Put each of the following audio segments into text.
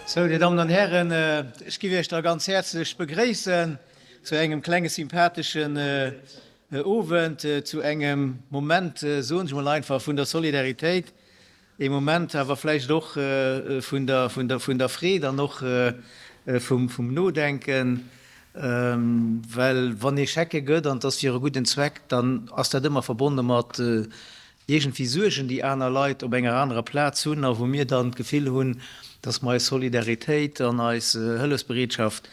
Sou, Dir Dammen an Hären, ech giff Iech da ganz häerzlech begréissen zu engem klenge sympatheschen Owend, zu engem Moment, soen ech mol einfach, vun der Solidaritéit, ee Moment awer vläicht och vun der, vun der, vun der Freed an och vum, vum Nodenken, well wann ee Schecke gëtt an et ass fir e gudden Zweck, dann ass dat ëmmer verbonne mat iergendwéi Suergen, déi aner Leit op enger anerer Plaz hunn a wou mir dann d'Gefill hunn, dass mer eis Solidaritéit an eis Hëllefsbereetschaft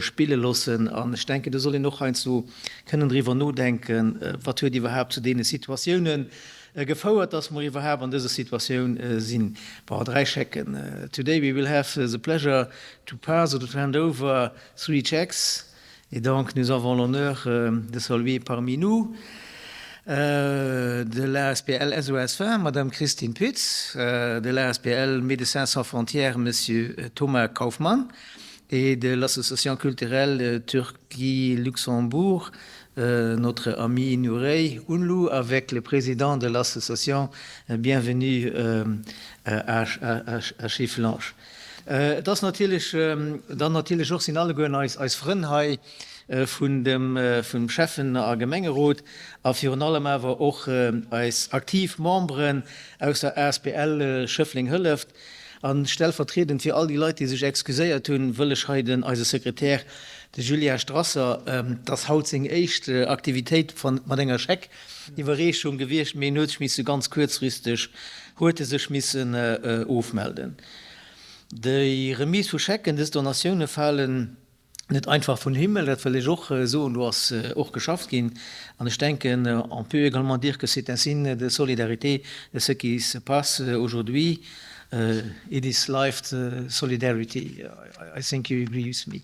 spille loossen. An ech denken, do soll een och heiansdo kënnen driwwer nodenken, Wat huet iwwerhaapt zu deene Situatioune gefouert, dass mer iwwerhaapt an dëser Situatioun sinn? Bon, dräi Schecken. Today we will have the pleasure to pass or to hand over three checks. Et donc nous avons l'honneur de saluer parmi nous de l'ASBL SOS Faim Madame Christine Pütz, de l'ASBL Médecins sans frontières Monsieur Thomas Kaufmann et de l'association culturelle Turquie-Luxembourg notre ami Nurey Unlu avec le président de l'association Bienvenue à Schifflange. Et ass natierlech dann natierlech och, sinn allegueren eis, eis Frënn hei vun dem, vum Schäffen a Gemengerot a virun allem awer och eis aktiv Memberen aus der asbl Schëffleng Hëlleft. A stellvertriedend fir all déi Leit, déi sech excuséiert hunn, wëll ech hei den, eise Sekretär, de Julien Strasser, et ass haut seng éischt Aktivitéit mat enger Scheckiwwerreechung gewiescht, mee en huet sech misse ganz kuerzfristeg, huet e sech missen ofmelden. Déi Remise vu Schecken, dës Donatioune falen net einfach vun Himmel, dat wëll ech och soen, do ass och geschafft ginn. An ech denken, on peut également dire que c'est un signe de solidarité de ce qui se passe aujourd'hui, it is life solidarity, I think you agree with me.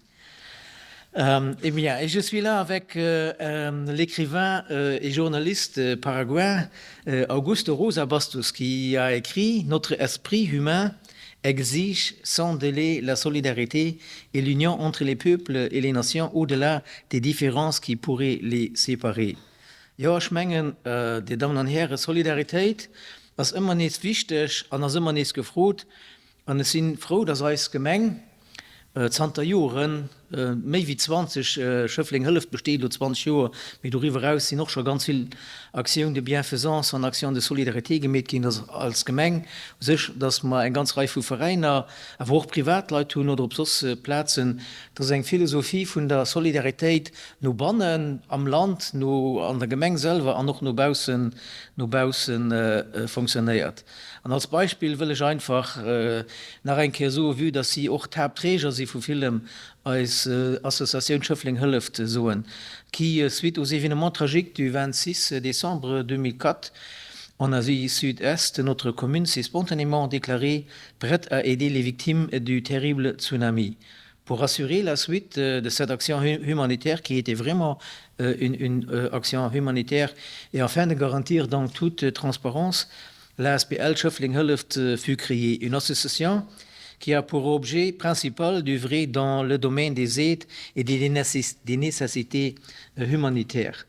Eh bien, et je suis là avec l'écrivain et journaliste paraguayen Augusto Rosa Bastos qui a écrit Notre esprit humain exige sans délai la solidarité et l'union entre les peuples et les nations au-delà des différences qui pourraient les séparer. Jo, ech mengen, Dir Dammen an Hären, Solidaritéit ass ëmmer nees wichteg an ass ëmmer nees gefrot. An ech si frou, dass eis Gemeng zanter Joren, méi wéi 20, Schëffleng Hëlleft besteet elo 20 Joer, mee doriwwer eraus sinn och scho ganz vill Actions de bienfaisance an Actions de solidarité gemeet ginn, dass als Gemeng u sech, dass mer eng ganz Rei vu Veräiner, awer och Privatleit hunn oder op soss Plazen, dass eng Philosophie vun der Solidaritéit no bannen am Land, no an der Gemeng selwer an och no baussen, no bausse fonctionnéiert. An als Beispill wëll ech einfach nach eng Kéier soen, vue dass si och d'Haaptträger si vu villem, eis Associatioun Schëffleng Hëlleft soen, qui, suite aux événements tragiques du 26 décembre 2004 en Asie Sud-Est, notre commune s'est spontanément déclarée prête à aider les victimes du terrible tsunami. Pour assurer la suite de cette action humanitaire qui était vraiment une, une action humanitaire et afin de garantir dans toute transparence, l'ASBL Schëffleng Hëlleft fut créée, une association qui a pour objet principal d'œuvrer dans le domaine des aides et des nécessités humanitaires.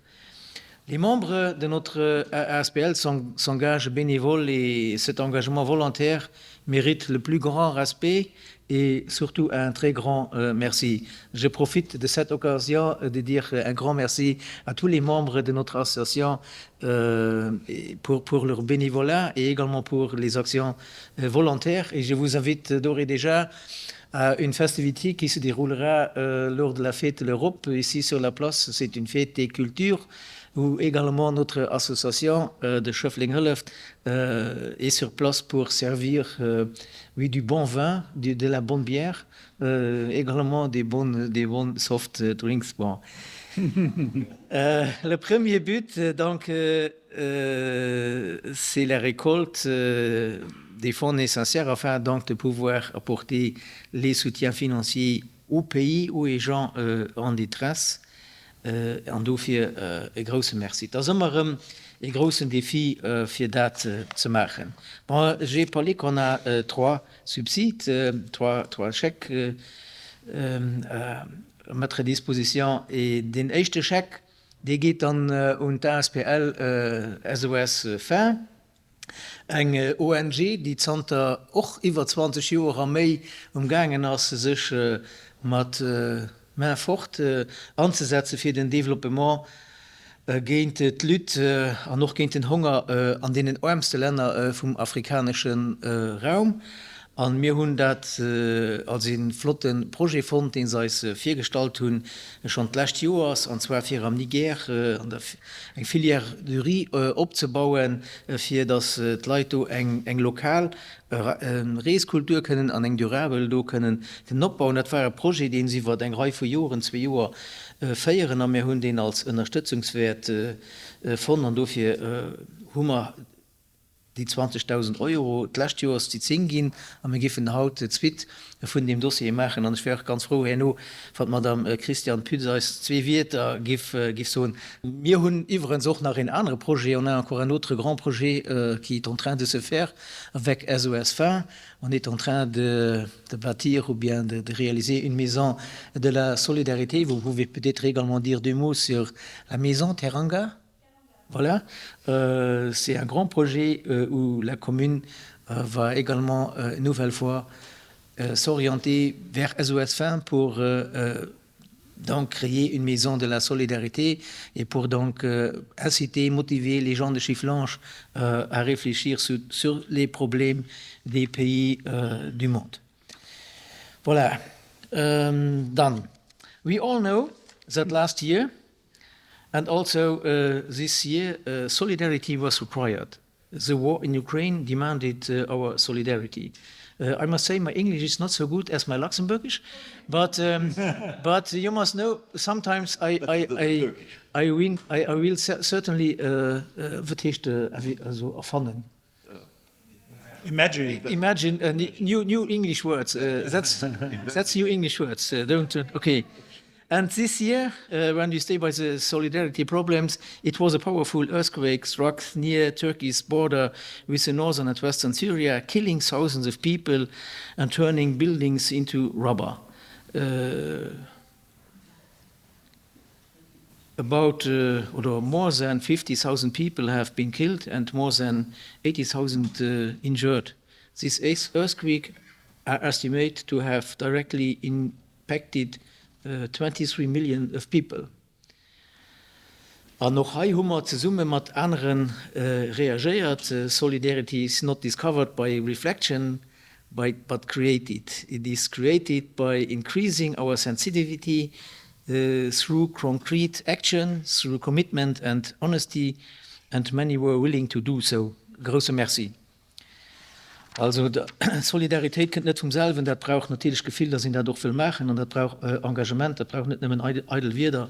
Les membres de notre ASBL s'engagent bénévoles et cet engagement volontaire mérite le plus grand respect et surtout un très grand merci. Je profite de cette occasion de dire un grand merci à tous les membres de notre association pour, pour leur bénévolat et également pour les actions volontaires. Et je vous invite d'ores et déjà à une festivité qui se déroulera lors de la fête de l'Europe ici sur la place. C'est une fête des cultures où également notre association de Schëffleng Hëlleft est sur place pour servir oui, du bon vin, du, de la bonne bière, également des bonnes, des bonnes soft drinks. Bon. le premier but, donc, c'est la récolte des fonds nécessaires afin donc de pouvoir apporter les soutiens financiers aux pays ou aux gens en détresse. An dofir e grousse Merci. Et ass ëmmer erëm e groussen Défi, fir dat ze maachen. Bon, j'ai parlé qu'on a trois subsides, trois, trois chèques à mettre à disposition. Et deen éischte Chèque, dee geet dann un d'ASBL SOS Faim. Eng ONG, déi zanter och iwwer 20 Joer a méi um gaangen ass, sech mat main forte anzesetze fir den Développement, géint d'Lutte an och géint den Honger an deenen äermste Länner vum afrikanesche Raum. A mir hunn dat als ee flotte Projet fonnt, dee se eis virgestallt hunn schonn d'lescht Joers, an zwar fir am Niger eng Filière du riz opzebauen, fir datt d'Leit do eng lokal Reeskultur kënnen an eng durabel do kënnen den opbauen. Dat war e Projet, dee se iwwer eng Rei vu Joren, zwee Joer, féieren a mir hunn deen als ënnerstëtzungswäert fonnt an dofir hu mer déi 20.000 Euro d'lescht Joers déi 10 ginn a mir géifen haut d'Suite vun deem Dossier maachen an ech wär och ganz frou herno, wann d'Madame Christiane Pütz eis zwee Wierder giff giff soen. Mir hunn iwwerens och nach een anere Projet, on a encore un autre grand projet qui est en train de se faire avec SOS Faim, on est en train de de bâtir ou bien de de réaliser une maison de la solidarité. Vous pouvez peut-être également dire deux mots sur la maison Teranga? Voilà, euh, c'est un grand projet euh, où la commune euh, va également euh, une nouvelle fois euh, s'orienter vers SOS Fin pour euh, euh, donc créer une maison de la solidarité et pour donc euh, inciter, motiver les gens de Chifflange euh, à réfléchir sur, sur les problèmes des pays euh, du monde. Voilà um, done. We all know that last year and also uh, this year uh, solidarity was required. The war in Ukraine demanded uh, our solidarity. Uh, I must say my English is not so good as my Luxembourgish, but um, but you must know sometimes I I, I, I, win, I, I will certainly uh, uh, uh, erfannen. Imagine imagine uh, new new English words uh, that's that's new English words uh, don't uh, okay and this year uh, when you stay by the solidarity problems it was a powerful earthquake struck near Turkey's border with the northern and western Syria killing thousands of people and turning buildings into rubber uh, About oder more than 50,000 people have been killed and more than 80,000 injured. This earthquake are estimated to have directly impacted 23 million of people. An och hei hu mer zesumme mat anere reagéiert. Solidarity is not discovered by reflection, but created. It is created by increasing our sensitivity through concrete action, through commitment and honesty, and many were willing to do so. Grousse Merci. Also, Solidaritéit kënnt net vum selwen, dat brauch natierlech Gefill, datt een dat och wëll maachen, an dat brauch Engagement, dat brauch net nëmmen eidel Wierder.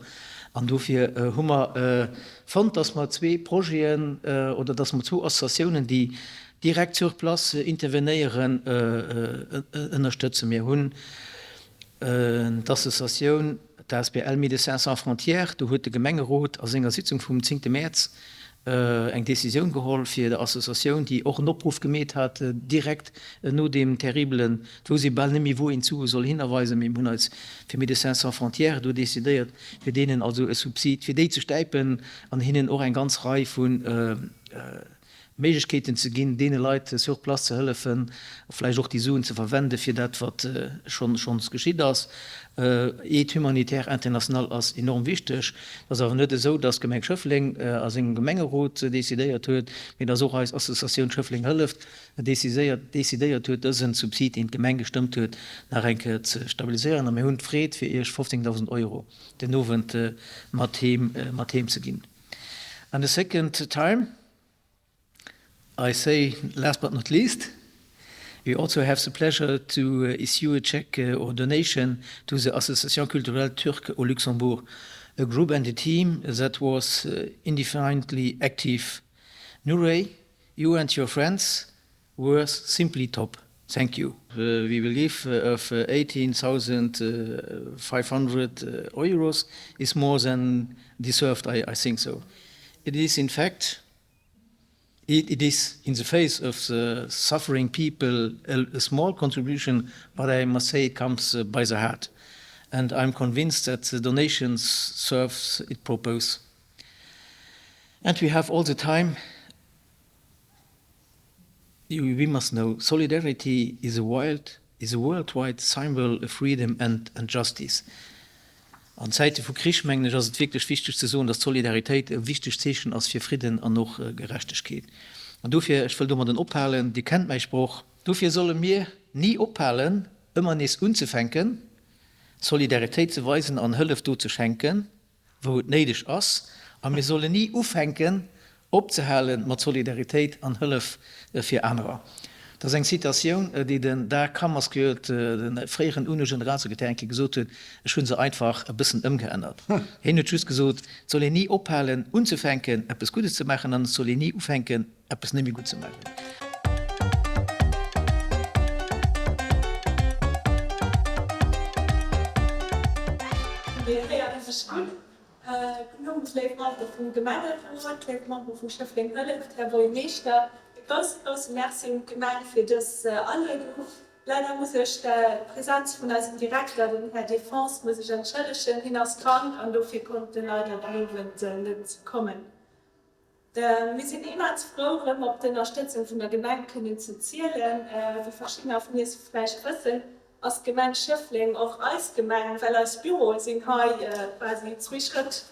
An dofir hu mer fonnt, datt mer zwee Projeten oder datt mer zwou Associatiounen, déi direkt sur place intervenéieren, ënnerstëtzen. Mir hunn D'Associatioun, d'asbl Médecins sans frontières, do huet de Gemengerot a senger Sitzung vum zéngte Mäerz eng Décisioun geholl, fir der Associatioun, déi och en Opruff gemeet hat, direkt no deem terribelen, et wousst ee bal net méi, wou een d'Sue soll hinerweisen, mee mir hunn eis fir Médecins sans frontières do décidéiert, fir deenen also e Subsid, fir déi ze stäipen an hinnen och eng ganz Rei vu Méiglechkeeten ze ginn, deene Leit sur place ze hëllefen, vläicht och déi Suen ze verwende fir dat, wat schonns geschitt ass. Aide humanitaire internationale ass enorm wichteg. Et ass awer net esou, datt d'Gemeng Schëffleng a sengem Gemengerot decidéiert huet, mee datt och eis Associatioun Schëffleng hëlleft decidéiert huet, dësen Subsid, deen d'Gemeng gestëmmt huet, nach eng Kéier ze stabiliséieren. A mir hunn d'Freed, fir Iech 15.000 Euro den Owend mat heem ze ginn. And the second time, I say last but not least, we also have the pleasure to issue a check or donation to the Association Culturelle Turque au Luxembourg, a group and a team that was indefinitely active. Nuray, you and your friends were simply top. Thank you. We believe of 18,500 euros is more than deserved, I, I think so. It is in fact, it, it is in the face of the suffering people a, a small contribution, but I must say it comes by the heart. And I'm convinced that the donations serves its purpose. And we have all the time. We must know, solidarity is a wild, is a worldwide symbol of freedom and and justice. An Zäite vu Krich, mengen ech, ass et wierklech wichteg ze soen, dass d'Solidaritéit e wichtegt Zeechen ass fir Fridden an och Gerechtegkeet. An dofir, ech wëll domadden ophalen, Dir kennt mäi Sproch, dofir solle mir ni ophalen, ëmmer nees unzefänken, Solidaritéit ze weisen an Hëllef do ze schenken, wou et néideg ass, a mir sollen ni ufänken opzehale mat Solidaritéit an Hëllef fir anerer. Dat ass eng Citatioun, déi den Dag Hammarskjöld, de fréieren UNO-Generalsekretär, eng Kéier gesot huet. Ech hu se einfach e bëssen ëmgeännert. Hien huet just gesot, et soll een ni ophalen unzefänken, eppes Guddes ze maachen, an et soll een ni ufänken, eppes net méi gutt ze maachen. Mir héieren sech gutt. Gudden Owend, léif Membere vum Gemengerot, léif Membere vu Schëffleng Hëlleft, Här Buergermeeschter. E grousse, grousse Merci un d'Gemeng fir dës Aluedung. Leider muss ech d'Präsenz vun eisem Direkter, den Här Defense, muss ech entschëllegen. Hien ass krank an dofir konnt en leider den Owend net kommen. Mir sinn immens frou, rëm op d'Ënnerstëtzung vun der Gemeng kënnen ze zielen. Wéi verschiddener vun iech vläicht wëssen, ass d'Gemeng Schëffleng och eis Gemeng, well eis Büroe sinn hei quasi zwee Schrëtt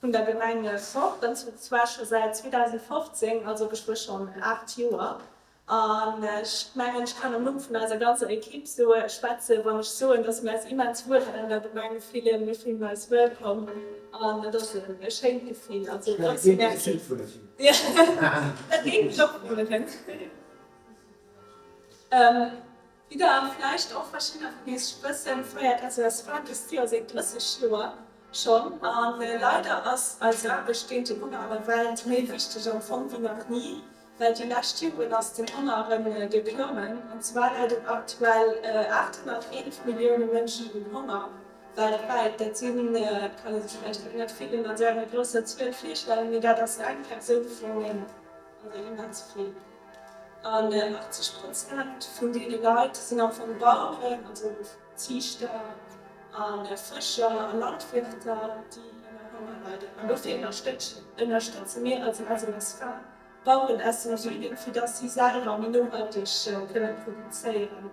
vun der Gemeng fort, an zwar scho säit 2015, also geschwë schonn 8 Joer. An ech mengen, ech kann am Numm vun eiser ganzer Equipe soe schwätzen, wann ech soen, dass mir eis immens wuel hei an der Gemeng fillen. Mir fillen eis wëllkomm an et ass e schéint Gefill. Also e grousse Merci. Dat géing mech och wonneren. Wéi der vläicht och verschiddener vun iech wëssen, feiert SOS Femmes dëst Joer seng 30 Joer schonn. A leider ass eis Aarbecht géint den Honger an der Welt méi wichteg am Fong wéi nach ni. Well déi lescht Joren ass den Honger erëm geklommen, an zwar leiden aktuell 811 Millioune Mënschen un Honger weltwäit. Dat sinn, et kann ee sech vläicht elo net villen an esou enger grousser Zuel virstellen, mee dat ass eng Persoun vun 9, also immens vill. An 80 Prozent vun deene Leit sinn am Fong Baueren, also Ziichter a Fëscher a Landwirter, déi ënner Honger leiden. An dofir ënnerstëtze mir als SOS Faim Baueren aus dem Süden, fir dass si selwer méi nohalteg kënne produzéieren.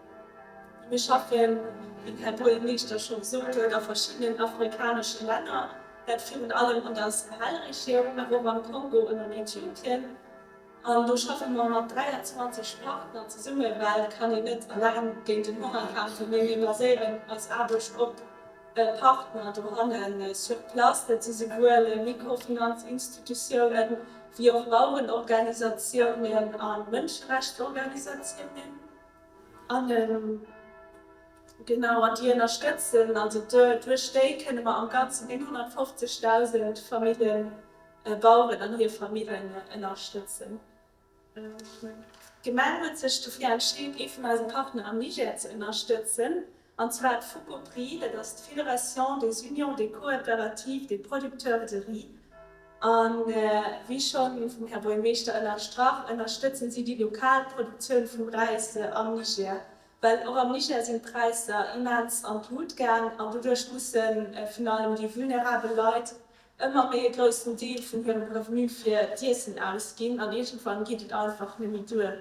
Mir schaffen, wéi den Här Buergermeeschter scho gesot huet, a verschiddenen afrikanesche Länner, dat virun allem an der Sahelregioun, awer och am Kongo an an Äthiopien. An do schaffe mer mat 23 Partner zesummen, well et kann een net eleng géint den Honger kämpfen, mee mir baséieren eis Aarbecht op Partner dohannen sur place, dat si souwuel Mikrofinanzinstitutiounen wéi och Bauerenorganisatiounen a Mënscherechtsorganisatiounen. An genau, an déi ënnerstëtzen, also duerch déi kënne mer am Ganzen 150.000 Famillen, Baueren an hir Famillen ënnerstëtzen. D'Gemeng huet sech dofir entscheet, ee vun eise Partner am Niger ze ënnerstëtzen, an zwar d'FUCOPRI, dat ass d'Fédération des Unions des Coopératives des Producteurs de Riz. A wéi schonn vum Här Buergermeeschter ënnerstrach, ënnerstëtzen si déi lokal Produktioun vum Räis am Niger, well och am Niger sinn d'Präisser immens an d'Lut gaang an doduerch musse virun allem déi vulnerabel Leit ëmmer méi e groussen Deel vun hirem Revenu fir d'Iessen ausginn an iergendwann geet et einfach net méi duer.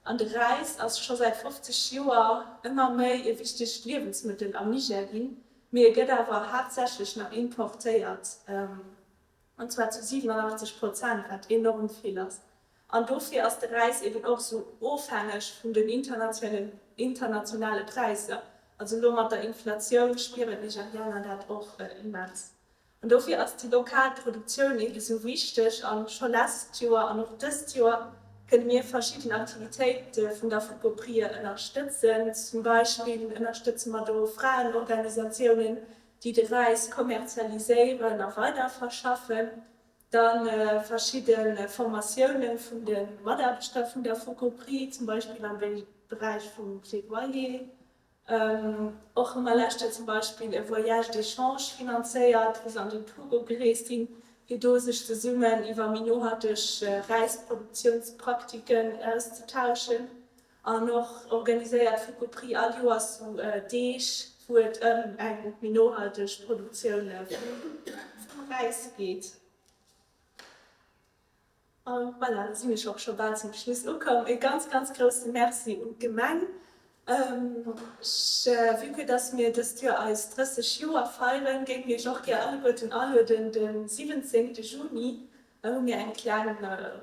An de Räis ass scho säit 50 Joer ëmmer méi e wichtegt Liewensmëttel am Niger ginn, mee e gëtt awer haaptsächlech nach importéiert, an zwar zu 87 Prozent, wat enorm vill ass. An dofir ass de Räis eben och esou ofhängeg vun den internationale Präisser. Also elo mat der Inflatioun spieren d'Nigerianer dat och immens. An dofir ass déi lokal Produktioun eben esou wichteg. An scho lesst Joer an och dëst Joer kënne mir verschidden Aktivitéite vun der Fucoprie ënnerstëtzen. Zum Beispill ënnerstëtze mer do Fraenorganisatiounen, déi de Räis kommerzialiséieren a weiderverschaffen. Da verschidde Formatioune vun de Mataarbechter vun der Fucoprie, zum Beispill am Beräich vum Plaidoyer. Och hu mer lescht Joer zum Beispill e Voyage d'échange finanzéiert, wou se an den Togo gereest sinn, fir do sech zesummen iwwer méi nohalteg Räisproduktionspraktiken auszetauschen. An och organiséiert Fucopri all Joers sou Deeg, wou et ëm eng méi nohalteg Produktioun vum Räis geet. A voilà, da sinn ech och scho bal zum Schluss ukomm. E ganz, ganz grousse Merci un d'Gemeng. Ech, vue que dass mir dëst Joer eis 30 Joer feieren, géinge mir iech och gär alleguerten alueden, de 17 Juni hu mir eng kleng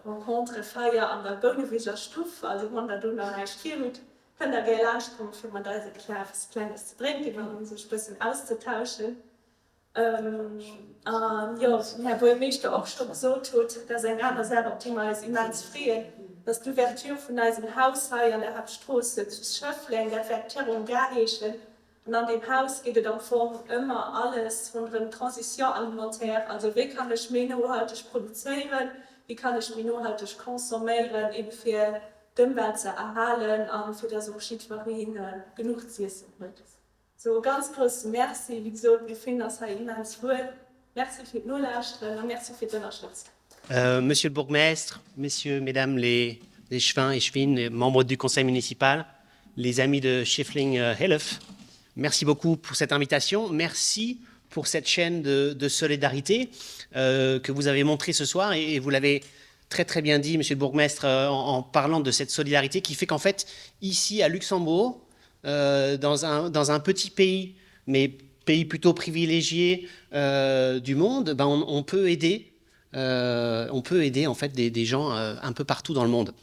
Rencontre, Feier an der Bouneweger Stuff. Also wann der do nach näischt virhutt, kënnt der gär laanscht kommen, fir mat eis e klenges ze drénken an sech e bëssen auszetauschen. An jo, wéi den Här Buergermeeschter och scho gesot huet, dat ass eng aner Saach, op déi mer eis immens freeën, dass d'Ouverture vun eisem Haus hei an der Haaptstrooss zu Schëffleng, dat wäert Terron Gare heeschen. An an deem Haus geet et am Fong ëmmer alles ronderëm d'Transition alimentaire, also wéi kann ech méi nohalteg produzéieren, wéi kann ech méi nohalteg consomméieren, ebe fir d'Ëmwelt ze erhalen a fir dass och jiddweree genuch z'iessen huet. Sou e ganz grousse Merci. Wéi gesot, mir fillen eis hei immens wuel. Merci fir d'Nolauschteren a Merci fir d'Ënnerstëtzung. Monsieur le bourgmestre, Messieurs, Mesdames les échevins, échevines, membres du conseil municipal, les amis de Schiffling Hellef, merci beaucoup pour cette invitation. Merci pour cette chaîne de, de solidarité euh, que vous avez montrée ce soir et, et vous l'avez très très bien dit, monsieur le bourgmestre, euh, en, en parlant de cette solidarité qui fait qu'en fait, ici à Luxembourg, euh, dans, un, dans un petit pays, mais pays plutôt privilégié euh, du monde, ben on, on peut aider, euh, on peut aider en fait des, des gens euh, un peu partout dans le monde.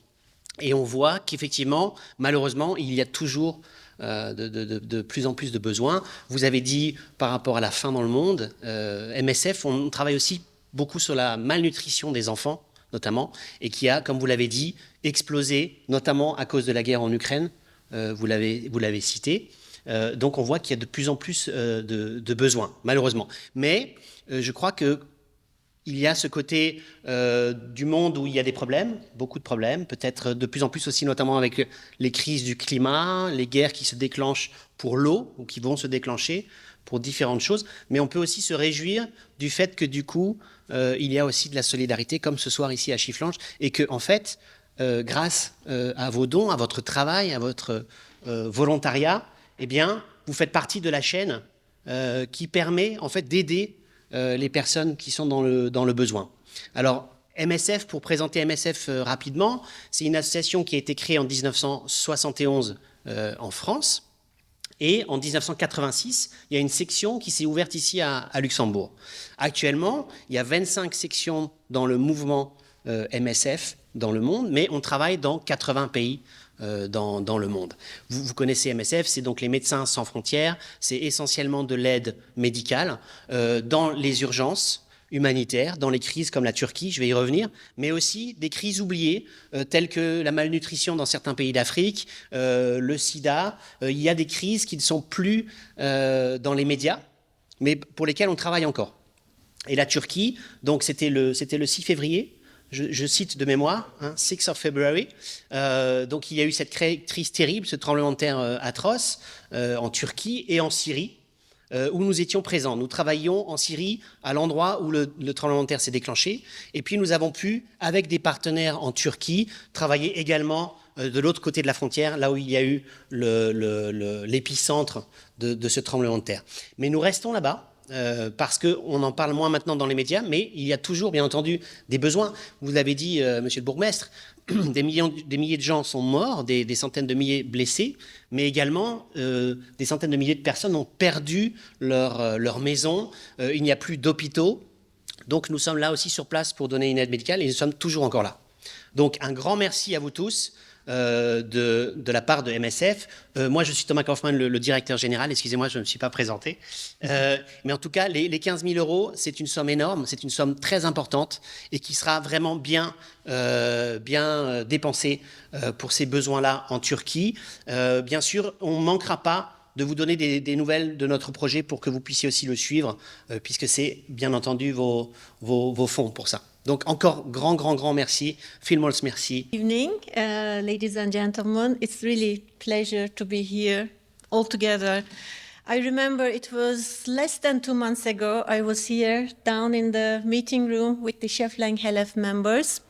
Et on voit qu'effectivement, malheureusement, il y a toujours euh, de, de, de, de plus en plus de besoins. Vous avez dit par rapport à la faim dans le monde, euh, MSF, on travaille aussi beaucoup sur la malnutrition des enfants notamment, et qui a, comme vous l'avez dit, explosé, notamment à cause de la guerre en Ukraine, euh, vous l'avez cité. Euh, donc on voit qu'il y a de plus en plus euh, de, de besoins, malheureusement. Mais euh, je crois que il y a ce côté euh, du monde où il y a des problèmes, beaucoup de problèmes, peut-être de plus en plus aussi notamment avec les crises du climat, les guerres qui se déclenchent pour l'eau ou qui vont se déclencher pour différentes choses, mais on peut aussi se réjouir du fait que du coup euh, il y a aussi de la solidarité comme ce soir ici à Chifflange et que en fait euh, grâce euh, à vos dons, à votre travail, à votre euh, volontariat, eh bien vous faites partie de la chaîne euh, qui permet en fait d'aider euh, les personnes qui sont dans le, dans le besoin. Alors MSF, pour présenter MSF euh, rapidement, c'est une association qui a été créée en 1971 euh, en France. Et en 1986, il y a une section qui s'est ouverte ici à, à Luxembourg. Actuellement, il y a 25 sections dans le mouvement euh, MSF dans le monde, mais on travaille dans 80 pays euh, dans, dans le monde. Vous, vous connaissez MSF, c'est donc les médecins sans frontières, c'est essentiellement de l'aide médicale euh, dans les urgences humanitaires, dans les crises comme la Turquie, je vais y revenir, mais aussi des crises oubliées euh, telles que la malnutrition dans certains pays d'Afrique, euh, le sida. Euh, il y a des crises qui ne sont plus euh, dans les médias, mais pour lesquelles on travaille encore. Et la Turquie, donc c'était le, le 6 février, je, je cite de mémoire, hein, 6 of February. Euh, donc il y a eu cette crise terrible, ce tremblement de terre euh, atroce euh, en Turquie et en Syrie. Euh, où nous étions présents. Nous travaillions en Syrie à l'endroit où le, le tremblement de terre s'est déclenché. Et puis nous avons pu, avec des partenaires en Turquie, travailler également euh, de l'autre côté de la frontière, là où il y a eu l'épicentre de, de ce tremblement de terre. Mais nous restons là-bas. Euh, parce qu'on en parle moins maintenant dans les médias, mais il y a toujours, bien entendu, des besoins. Vous l'avez dit, euh, monsieur le bourgmestre, des, millions, des milliers de gens sont morts, des, des centaines de milliers blessés, mais également euh, des centaines de milliers de personnes ont perdu leur, euh, leur maison. Euh, il n'y a plus d'hôpitaux. Donc nous sommes là aussi sur place pour donner une aide médicale et nous sommes toujours encore là. Donc un grand merci à vous tous euh, de, de la part de MSF. Euh, moi, je suis Thomas Kaufmann, le, le directeur général. Excusez-moi, je ne me suis pas présenté. Euh, mais en tout cas, les, les 15 000 euros, c'est une somme énorme, c'est une somme très importante et qui sera vraiment bien, euh, bien euh, dépensée euh, pour ces besoins-là en Turquie. Euh, bien sûr, on ne manquera pas de vous donner des, des nouvelles de notre projet pour que vous puissiez aussi le suivre, euh, puisque c'est bien entendu vos, vos, vos fonds pour ça. Donc encore grand, grand, grand merci. Filmols, merci. Evening, uh, ladies and gentlemen. It's really pleasure to be here all together. I remember it was less than two months ago, I was here down in the meeting room with the Scheffling Helef members.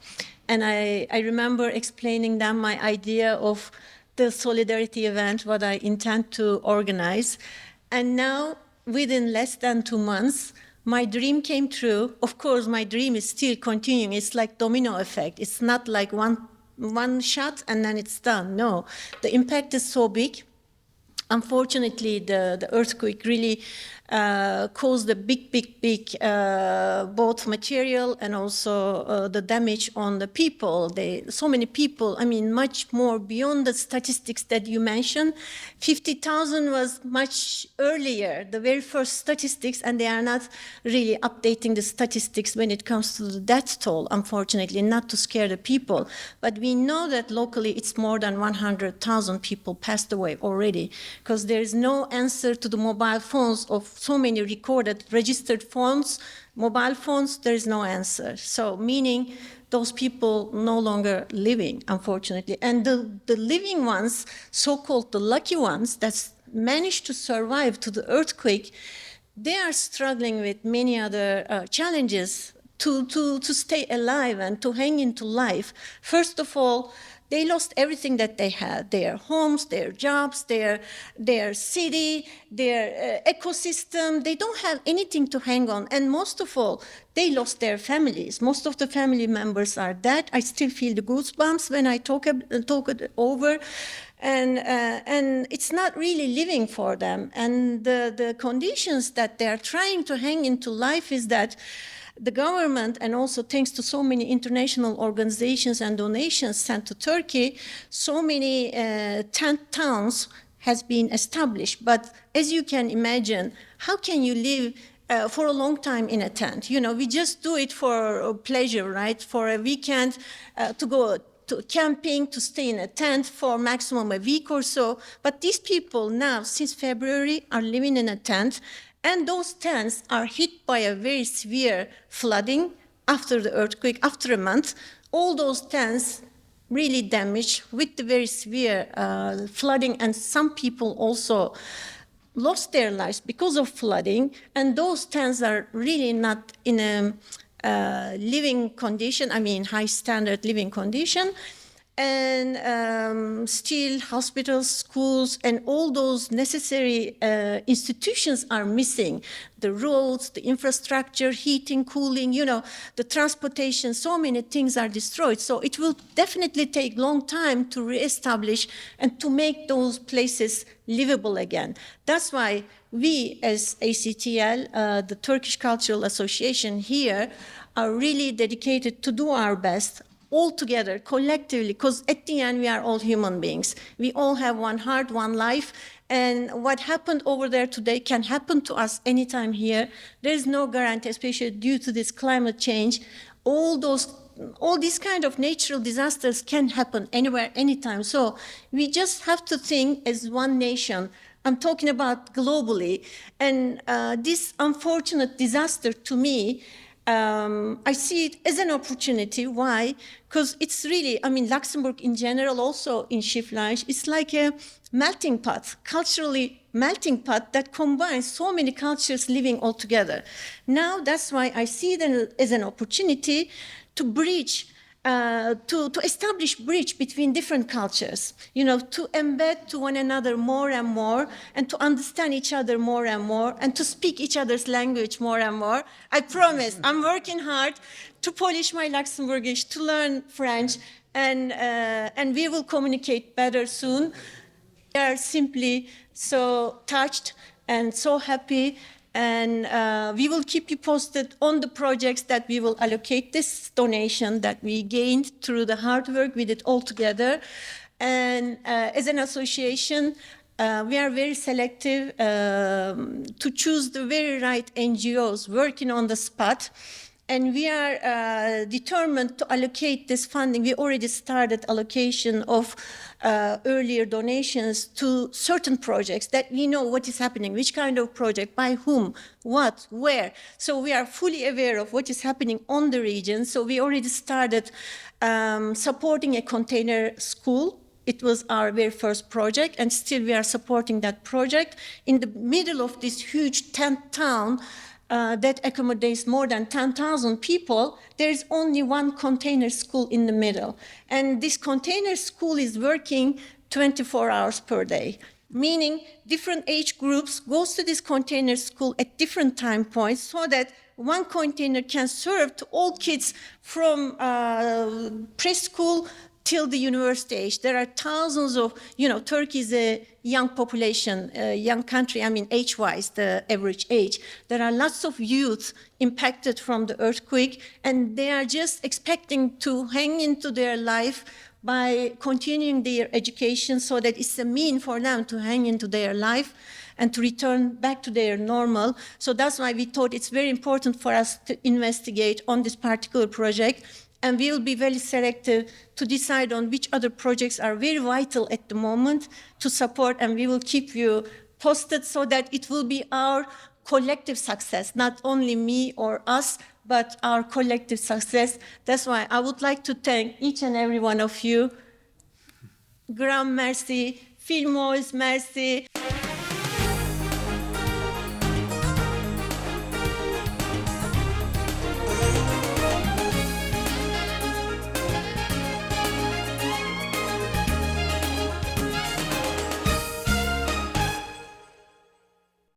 And I, I remember explaining them my idea of the solidarity event, what I intend to organize. And now, within less than two months, My dream came true. Of course, my dream is still continuing. It's like domino effect. It's not like one, one shot and then it's done. No, the impact is so big. Unfortunately, the, the earthquake really uh, caused a big, big, big uh, both material and also uh, the damage on the people. They, so many people, I mean, much more beyond the statistics that you mentioned. 50,000 was much earlier, the very first statistics, and they are not really updating the statistics when it comes to the death toll, unfortunately, not to scare the people. But we know that locally it's more than 100,000 people passed away already because there is no answer to the mobile phones of so many recorded registered phones, mobile phones, there is no answer. So meaning those people no longer living, unfortunately. And the, the living ones, so-called the lucky ones that managed to survive to the earthquake, they are struggling with many other uh, challenges to, to, to stay alive and to hang into life. First of all, they lost everything that they had their homes, their jobs, their, their city, their uh, ecosystem. They don't have anything to hang on. And most of all, they lost their families. Most of the family members are dead. I still feel the goosebumps when I talk, talk it over. And, uh, and it's not really living for them. And the, the conditions that they are trying to hang into life is that the government, and also thanks to so many international organizations and donations sent to Turkey, so many uh, tent towns has been established. But as you can imagine, how can you live uh, for a long time in a tent? You know, we just do it for pleasure, right? For a weekend uh, to go to camping, to stay in a tent for maximum a week or so. But these people now, since February, are living in a tent And those tents are hit by a very severe flooding after the earthquake, after a month. All those tents really damaged with the very severe uh, flooding, and some people also lost their lives because of flooding. And those tents are really not in a uh, living condition, I mean, high standard living condition and um, still hospitals, schools, and all those necessary uh, institutions are missing. The roads, the infrastructure, heating, cooling, you know, the transportation, so many things are destroyed. So it will definitely take long time to reestablish and to make those places livable again. That's why we as ACTL, uh, the Turkish Cultural Association here, are really dedicated to do our best all together, collectively, because at the end we are all human beings. We all have one heart, one life, and what happened over there today can happen to us anytime here. There is no guarantee, especially due to this climate change. All those all these kind of natural disasters can happen anywhere, anytime. So we just have to think as one nation. I'm talking about globally. And uh, this unfortunate disaster to me um, I see it as an opportunity. Why? Because it's really, I mean, Luxembourg in general, also in Schifflange, it's like a melting pot, culturally melting pot that combines so many cultures living all together. Now, that's why I see it as an opportunity to bridge uh, to, to establish bridge between different cultures, you know, to embed to one another more and more and to understand each other more and more and to speak each other's language more and more. I promise, I'm working hard to polish my Luxembourgish, to learn French, and, uh, and we will communicate better soon. We are simply so touched and so happy and uh, we will keep you posted on the projects that we will allocate this donation that we gained through the hard work we did all together. And uh, as an association, uh, we are very selective um, to choose the very right NGOs working on the spot and we are uh, determined to allocate this funding. We already started allocation of uh, earlier donations to certain projects that we know what is happening, which kind of project, by whom, what, where. So we are fully aware of what is happening on the region. So we already started um, supporting a container school It was our very first project, and still we are supporting that project. In the middle of this huge tent town, uh, that accommodates more than 10,000 people, there is only one container school in the middle. And this container school is working 24 hours per day. Meaning different age groups goes to this container school at different time points so that one container can serve to all kids from uh, preschool till the university age. There are thousands of, you know, Turkey is a young population, a young country, I mean, age-wise, the average age. There are lots of youth impacted from the earthquake, and they are just expecting to hang into their life by continuing their education so that it's a mean for them to hang into their life and to return back to their normal. So that's why we thought it's very important for us to investigate on this particular project and we will be very selective to decide on which other projects are very vital at the moment to support, and we will keep you posted so that it will be our collective success, not only me or us, but our collective success. That's why I would like to thank each and every one of you. Grand merci, vielmals merci.